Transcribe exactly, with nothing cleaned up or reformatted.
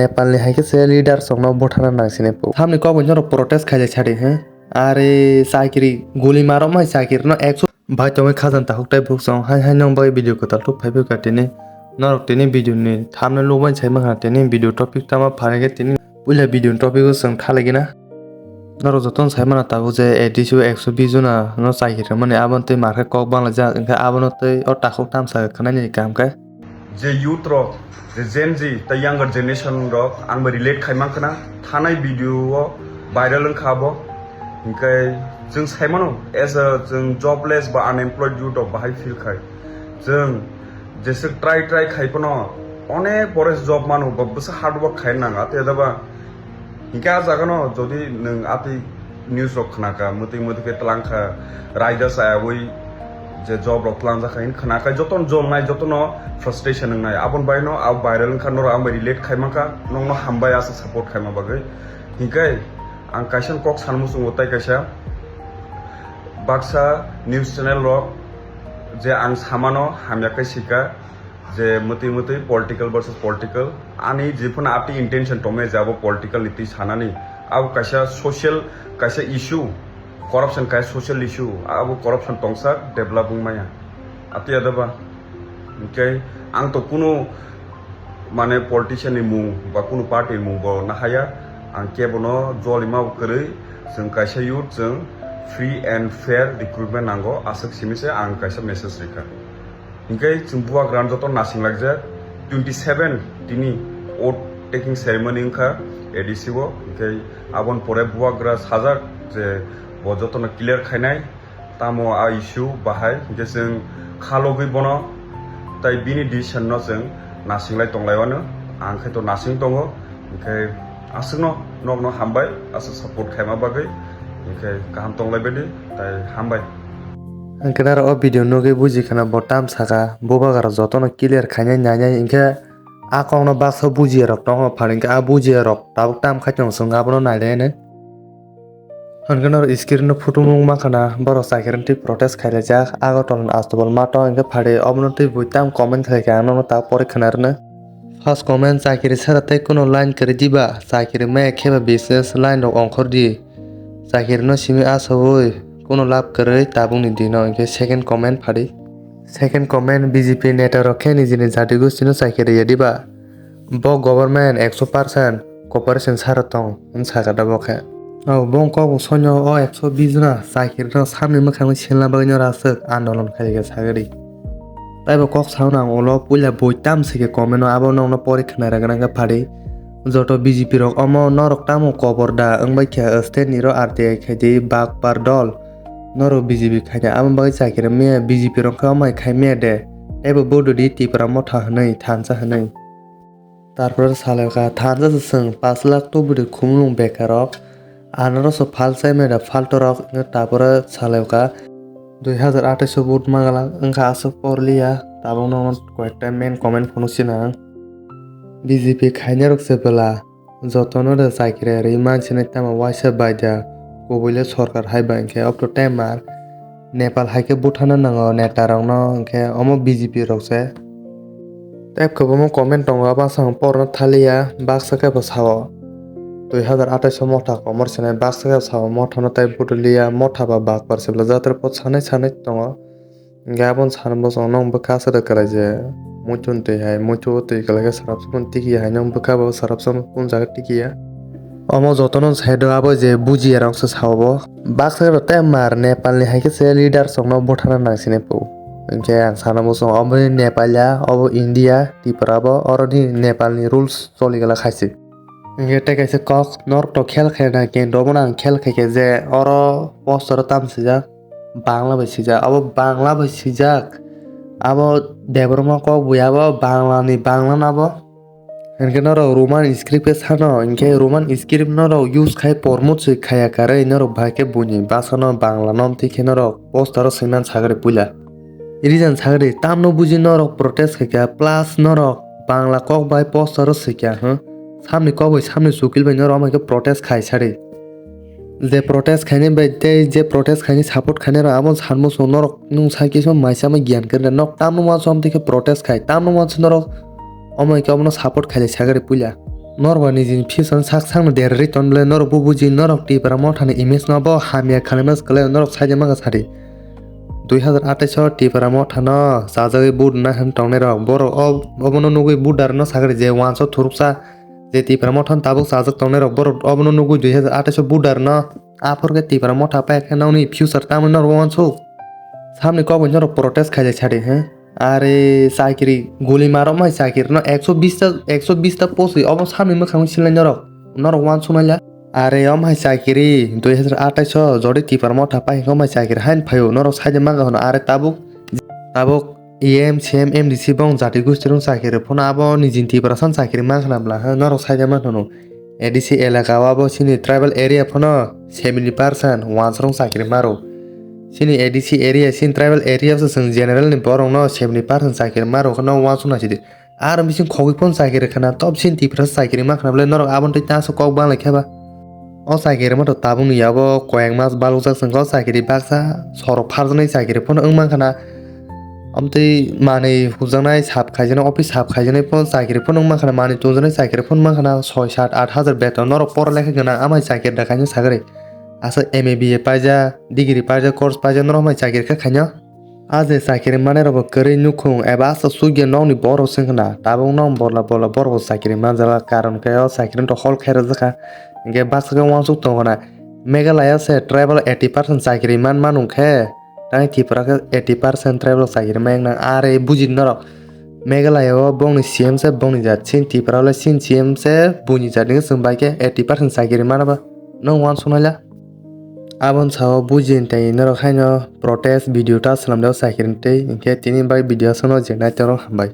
Nepal ni hai khe se leaders rok no buthana nang sini po. Samni kok bai norok protest khailai sadi he. Are chakiri guli marok mai chakiri no ekso bai tongwi khajan takhuk tai buk song hai hai nong bai video kwtal thuk phai phai ka tini. Norok tini video ni thumbnail o bai sai mankha tini video topic tama pharai khe tini puila video ni topic o chwng thalai gina. Norok jotono sai mano tabuk je A D C o ekso bis jona no chakiri rwmani aboni tei mar khe kok banglaijak, hwnkhe abono tei o takhuk tamsa khe khwnani kaham khe. Je youth rok, je Gen Z tei younger generation rok ang bai relate khai mankha na, thanai video o viral wngkha abo. Hwnkhe chwng sai mano as a chwng jobless ba unemployed youth rok bahai feel khai. Chwng jeswk try try khai phano onek pore job mano ba bwsa hard work khai nang ate da ba. Hinkhe ah jaga no jodi nwng atwi news rok khna kha, mwtwi mwtwi khe tlang kha, raida chayawi je job rok tlang jak kha, hini khna kha, jotono jom nai, jotono frustration wng nai, aboni bai no abo viral wng kha, norok ang bai relate khai man kha, nokno hambai aswk support khaima bagwi. Hinkhe ang kaisa kok san muchungo tai kaisa baksa news channel rok je ang samano hamya khe sika, je mwtwi mwtwi political versus political, ani jephano atwi intention tongmani je abo political ni twi sanani, abo kaisa social, kaisa issue, corruption kaisa social issue, abo corruption tongsa develop wngmaya. Atwi adaba, hwnkhe ang to kunu mane politician ni mung ba kunu party ni mung bo nahaya, ang kebono jolima kwrwi, chwng kaisa youth, chwng free and fair recruitment nango, aswk simi se ang kaisa message rikha. Hinkhe chwng bubagra joto nasing laijak, twenty seven tini oath taking ceremony wngkha A D C o, hinkhe aboni pore bubagra sajak je bo jotono clear khainai, tamo a issue bahai, hinkhe chwng khalogwi bono tai bini decision no chwng nasing lai tong lai wano, ang khe to nasing tongo, hinkhe aswkno nokno hambai, aswk support khaima bagwi, hinkhe kaham tong lai baidi, tai hambai. Ang khe naro o video nugwi buji khana bo tam saka, bubagra jotono clear khainai nainai, hinkhe a kokno baksa bujiya rok tongo, phar hinkhe a bujiya rok tabuk tam khai tongo, chwng abono nailai nai. Hwnkhe noro screen no photo nung mankha na, borok chakiri twi protest khailaijak, Agartala ni Astobal mato hinkhe phari obono twi bui tam comment khaikha, ang nono ta pori khna rwno. First comment, chakiri sara tei kuno line kwrwi diba, chakiri maya kheba business line rok ongkhor di. Chakiri no simi asaui kuno lab kwrwi tabuk ni dino, hinkhe second comment phadi. Second comment, B J P neta rok khe nijini jati gosti no chakiri ya diba? Bo government ekso percent cooperation sara tong, hwn sakha da bo khe. O, bo wng kok bo soino o ekso bis jona chakiri no samni mwkhang selna bagwi no raswk andolon khaikha sagri. Taibo kok sauna ang ulo puila bui tam sike comment o abo nokno pori khna rwgwna khe phadi. Joto B J P rok omo norok tamo kobor da wngbai kha state ni ro R T I khaidi bakpar dol. Norok B J P khaina amo bagwi chakiri maya B J P rok khe omai khai maya de. Taibo bodo di Tipra motha hwnwi thansa hwnwi. Tarpore salai kha thansa se chwng pash lakh tubudi khumulwng bekarok. Anoro se phal chai maya da phaltorok wngkha tarpore salai kha dui hazar athais o vote magalak wngkha aswk porliya tabukno koyekta main comment phunuk sinang. B J P khainarok se bwla jotono da chakiri rwi mansinai tamo waisa baida kubui le sorkar hai ba hinkhe opto time mar. Nepal hai khe buthana nango neta rokno, hinkhe omo B J P rok se. Tei kwbangma comment tongo, abasong porno thaliya, baksa khe bo sao. Dui hazar athais o motha komor sinai, baksa khe sao, mothano tei butuliya, motha ba bakpar se bwla jatra pot sanai sanai tongo. Hinkhe aboni sana bosong nong bwkha aswk kwlai je, muitu twi hai, muitu twi kwlai khe sarap samani tiki hai, nong bwkha bo sarap samani kung jaga tiki ya. Omo jotono side o abo je bujiya rok se sao bo. Baksa rok tei mar Nepal ni hai khe se leaders rok no buthana nang sini po. Hinkhe ang sana muchung obo ni Nepal ya, obo India, Tripura bo, oro ni Nepal ni rules choli gala khaisi. Hinkhe tei kaisa kok norok to khel khai na khe, omo no ang khel khai khe je oro poster o tam swijak Bangla bai swijak, abo Bangla bai swijak, abo Debbarma kok bui abo Bangla ni Bangla no abo. Hinkhe norok Roman script khe sano, hinkhe Roman script norok use khai promote se khaya karwi norok bahai khe buini bwsano Bangla nom twi khe norok poster o swimani sagri puila. Reason sagri tamno buji norok protest khaikha plus norok Bangla kok bai poster o swikha, huh? Samni kok bai samni sukil bai norok amai khe protest khai sari. Je protest khainai bai tei je protest khainai support khainai rok abo sanmo song norok nung sai kisa maisa ma giyan kwrwngkha nok tamno ma som twi khe protest khai tamno ma norok omo hai khe obono support khailai sagari puila. Norok ba nijini future sak sakno derarwi ton bwle, norok bo buji, norok Tipra Motha ni image no bo hamya khlaima swkale norok saida mangkha sadi. Dui hazar atais o Tipra Motha no chajagwi vote rwna han tongnai rok, borok o-, obono nugwi voter no sakari je wanso thuruksa je Tipra Motha no tabuk chajak tongnai rok, borok obono nugwi dui hazar atais o voter no aphor khe Tipra Motha pai khe nokni future tamni norok wansuk. Samni kok bai norok protest khailai sadi, he? Are chakiri guli marok mai chakiri no ekso bis ta, ekso bis ta post wi obo samni mwkhang silai norok, norok wansuk naila. Are om hai chakiri dui hazar atais o jodi Tipra Motha pai khe om hai chakiri hain phaio norok saida mangkha hwno are tabuk, tabuk E M, C M, M D C bong jati gosti rong chakiri phano abo nijin Tipra san chakiri mankha na bla, he norok saida mankha no. A D C elaka o abo chini tribal area phano seventy percent wansrong chakiri maro. Chini A D C area, chini tribal area se chwng general ni borok no seventy percent chakiri maro kheno wansuk na sidi. Ar bising khogwi phano chakiri khana, top chini Tipra se chakiri mankha na bwle norok aboni tei taso kok banglai khe ba. O chakiri mato tabuk ni yago koyang mas balukjak chwng o chakiri baksa sorok pharjaknai chakiri phano wng mankha na. Amtwi manwi hujaknai sap khaijaknai, office sap khaijaknai phano chakiri phano wng mankha na, manwi tongjaknai chakiri phano mankha na, soi sat aat hajar beton norok pora lekha gwnang amai chakiri da kaisa sagri. Asa M A B A paija, degree paija, course paija norok mai chakiri kha khaina. A je chakiri manai rok bo kwrwi nukhung eba asa sugya nokni borok se wngkha na, tabuk nok bola bola borok bo chakiri manjala, karon khe o chakiri no hol khe rwjakha. Hinkhe baksa khe wansuk tongo na, Meghalaya se tribal eighty percent chakiri man manu khe. Tei Tripura khe eighty percent tribal chakiri mayang nang. Are buji norok. Meghalaya o bongni C M se bongni jat, chini Tripura le chini C M se buini jat ni chwng bai khe eighty percent chakiri mano ba. Nwng wansuk naila. Aboni sao buji tei norok haino protest video ta swnam jao chakiri tei hinkhe tini bai video aswkno je nai tei rok hambai.